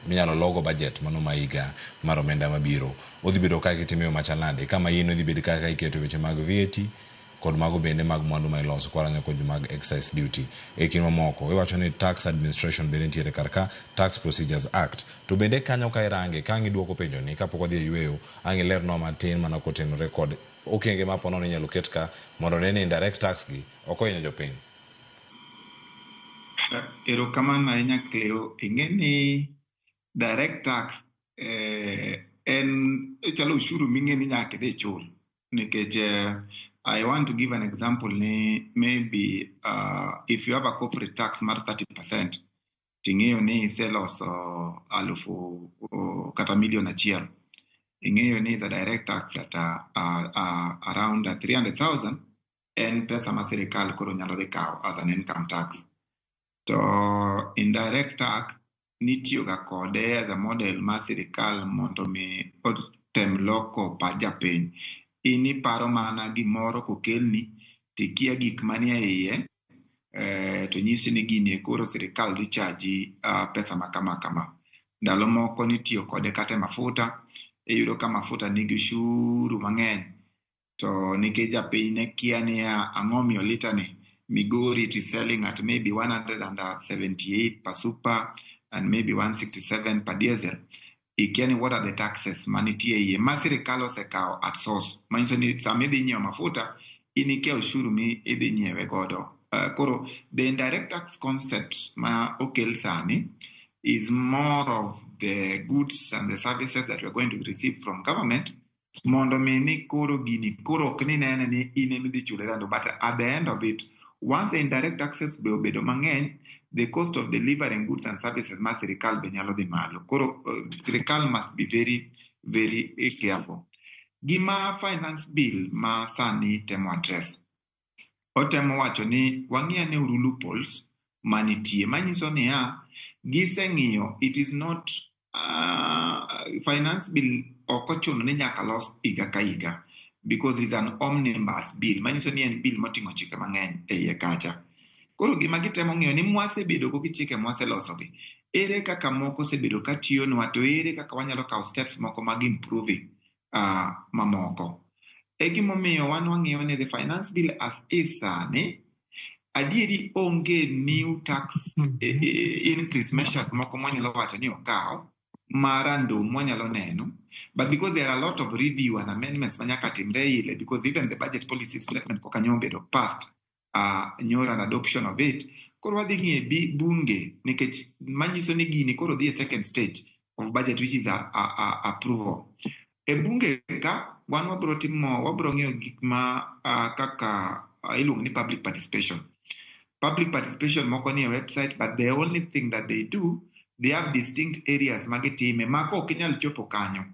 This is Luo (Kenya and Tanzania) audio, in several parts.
Minyalo logo budget mano ma higa mar omenda mabiro. Odhi bedo ka kitime yo machal nade? Kama in odhi bedo kaka iketo weche mag VAT kod mago bende mag mwandu ma iloso kwarango kod mag excise duty. E kind mamoko, iwacho ni tax administration bende nitiere kar ka, Tax Procedures Act. To bende kanyo ka irange, ka ang' iduoko penjo ni kapok wadhi e yueyo, ang' ilernwa matin mana kotenore kod okenge ma po nono inyalo ket ka mondo one ni indirect tax gi ok ohinyo jopiny. Erokamano ahinya Cleo. Ing'e ni direct tax en chalo ushuru ming'e ni nyaka idhi ichul. Nikech I want to give an example ni maybe if you have a corporate tax mar 30% ting'eyo ni iseloso alufu kata milion achiel. Ing'eyo ni the direct tax at around 300,000 en pesa ma sirikal koro nyalo dhi kawo as an income tax. To indirect tax nitiyo ga kode as a model mar sirikal mondo mi otem loko pach japiny. In iparo mana gimoro kokelni tikia gik manie iye to nyisi ni gini koro sirikal dhi chaji pesa ma kama kama. Ndalo moko nitiyo kode kata e mafuta, iyudo ka mafuta nigi ushuru mang'eny. To nikech japiny ne kia niya ang'o miyo lita ni Migori it is selling at maybe 178 per super and maybe 167 per diesel. Ikia ni what are the taxes manitie iye ma sirikal osekawo at source. Manyiso ni sama idhi nyiewo mafuta, in ikia ushuru mi idhi nyiewe godo. Koro the indirect tax concept ma okel sani is more of the goods and the services that we are going to receive from government mondo mi ni koro gini koro ok ni nene ni in ema idhi chule rando, but at the end of it, once the indirect taxes be obedo mang'eny, the cost of delivering goods and services mar sirikal be nyalo dhi malo. Koro sirikal must be very very careful. Gima finance bill ma sani temo address, otemo wacho ni wang'i ane uru loopholes manitie, manyiso niya giseng'iyo it is not finance bill ok ochuno ni nyaka los higa ka higa because it's an omnibus bill, manyiso ni en bill moting'o chike mang'eny e iye kacha. Koro gima gitemo ng'iyo ni mwasebedo go gi chike mwaselosogi, ere kaka moko osebedo ka tiyonwa to ere kaka wanyalo kawo steps moko mag improving mamoko. E gimomiyo wan wang'iyo ni the finance bill as is sani, adieri onge new tax increase measures moko mwanyalo wacho ni okaw marandom mwanyalo neno, but because there are a lot of review and amendments manyaka timre ile, because even the budget policy statement koka nyo obedo passed nyoro an adoption of it, koro wadhi ng'iye bunge nikech manyiso ni gini koro dhi e second stage of budget, which is a approval. E bunge ka wan wabro timo, wabro ng'iyo gik ma kaka iluongo ni public participation. Public participation moko ni e website, but the only thing that they do, they have distinct areas ma gitime ma ka ok inyal chopo kanyo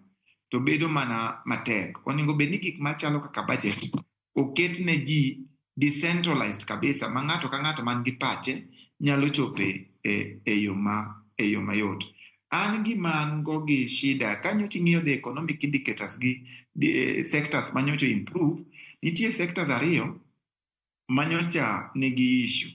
to bedo mana matek. Onego bed ni gik machalo kaka budget oket ne ji decentralized kabisa ma ng'ato ka ng'ato man gi pache nyalo chope e yo mayot. An gima an go gi shida ka nyocha ing'iyo the economic indicators gi sectors manyocha improve, nitie sectors ariyo manyocha nigi issue.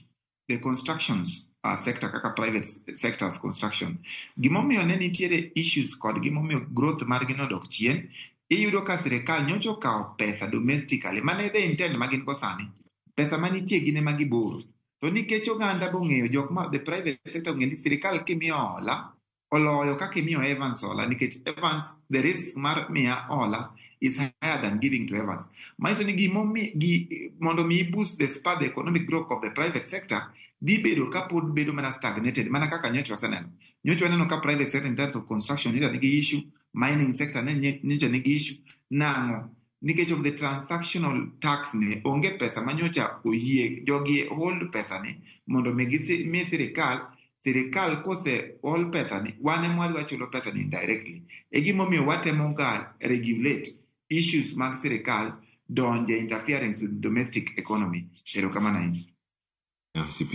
The constructions sector kaka private sectors construction. Gimomiyo ne nitiere issues kod gimomiyo growth margi nodok chien, iyudo ka sirikal nyocha okawo pesa domestically, mane the intent ma gin go sani. Pesa manitie gin ema giboro. To nikech oganda bong'eyo jok ma the private sector ong'eyo ni sirikal kimiyo hola, oloyo kaka imiyo Evans hola, nikech Evans the risk mar miya hola is higher than giving to Evans. Manyiso ni gimomi gi mondo mi boost the spur the economic growth of the private sector dhi bedo ka pod bedo mana stagnated mana kaka nyocha waseneno. Nyocha waneno ka private sector in terms of construction nyocha nigi issue, mining sector ne nyocha nigi issue. Nang'o? Nikech of the transactional tax ni onge pesa ma nyocha oyie jogi hold pesa ni mondo mi mi sirikal sirikal kose ol pesa ni wan ema wadhi wachulo pesa ni indirectly. E gimomiyo watemo ga regulate issues mag sirikal donje interference with domestic economy. Erokamano ahinya. CP.